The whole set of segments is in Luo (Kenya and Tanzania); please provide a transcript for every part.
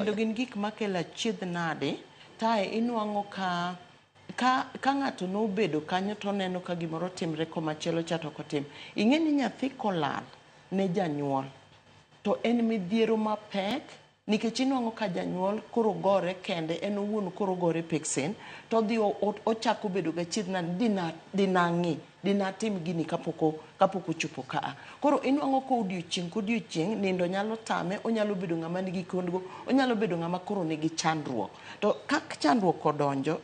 Kendo gin gik makelo achiedh nade tae inwang'o ka ng'ato nobedo kanyo to oneno ka gimoro timre komachielo cha to ok otim. Ing'e ni nyathi kolal ne janyuol to en midhiero mapek nikech inwang'o ka janyuol koro gore kende, en owuon koro gore peksen to odhi ochako bedo gachiedh nade dina dinang'i dinatim gini kapok ochopo kaa. Koro inwang'o ka odiochieng' kodiochieng' nindo nyalo tame, onyalo bedo ng'ama nigi kondgo, onyalo bedo ng'ama koro nigi chandruok. To ka chandruok odonjo,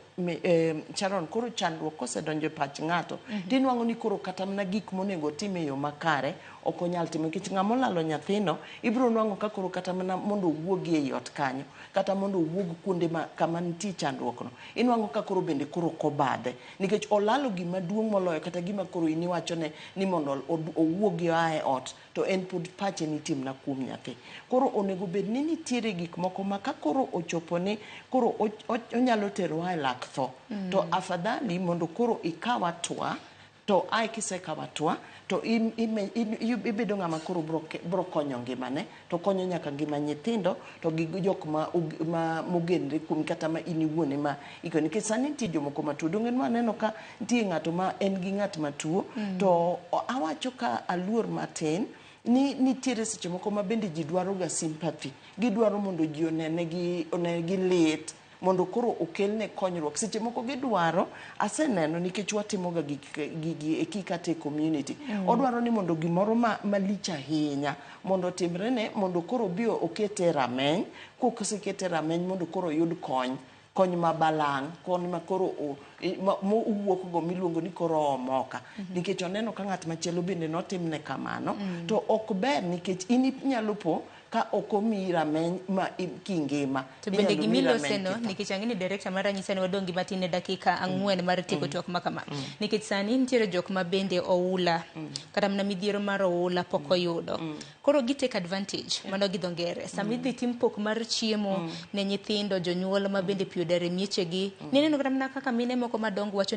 Sharon, koro chandruok kosedonjo e pach ng'ato, tinwang'o ni koro kata mana gik monego otim e yo makare ok onyal timo. Nikech ng'ama olalo nyathino, ibiro nwang'o ka koro kata mana mondo owuogi ei ot kanyo, kata mondo owuog kuonde ma kama nitie chandruok no, inwang'o ka koro bende koro ok obadhe. Nikech olalo gima duong' moloyo kata gima koro in iwachone ni mondo owuogi oa e ot, to en pod pache nitie mana kuom nyathi. Koro onego bed ni nitiere gik moko ma ka koro ochopo ni koro onyalo terowa e lak tho, to afadhali mondo koro ikaw atwa, to ae kisekawo atwa to ibedo ng'ama koro bro konyo ngimane, to konyo nyaka ngima nyithindo to gi jok ma mogenre kuomi kata ma in iwuon ema iko. Nikech sani nitie jomoko matuo, donge nwaneno ka nitie ng'ato ma en gi ng'at matuo, to awacho ka aluor matin ni nitiere seche moko ma bende ji dwaro ga sympathy, gidwaro mondo ji onene onegi lit mondo koro okelne konyruok. Seche moko gidwaro, aseneno nikech watimoga gigi e kikate community, odwaro ni mondo gimoro malich ahinya mondo otimrene mondo koro obi okete e rameny, kosekete e rameny mondo koro oyud kony, kony ma balang', kony ma koro mowuok go miluongo ni koro omoka, nikech oneno ka ng'at machielo bende notimne kamano. To ok ber nikech in inyalo po ka ok omiyi rameny ma kingima. To bende Inyalo miyi rameny gimiloseno kitho. Nikech ang'e ni director mara nyisa ni wadong' gi matin ne dakika 4 mar tieko twak ma kama, nikech sani nitiere jok ma bende oula kata mana midhiero mar oula pok oyudo, koro gi take advantage mano gi dho ngere sama idhi tim pok mar chiemo ne nyithindo, jonyuol ma bende pi odar e miechegi. Nineno kata mana kaka mine moko madongo wacho.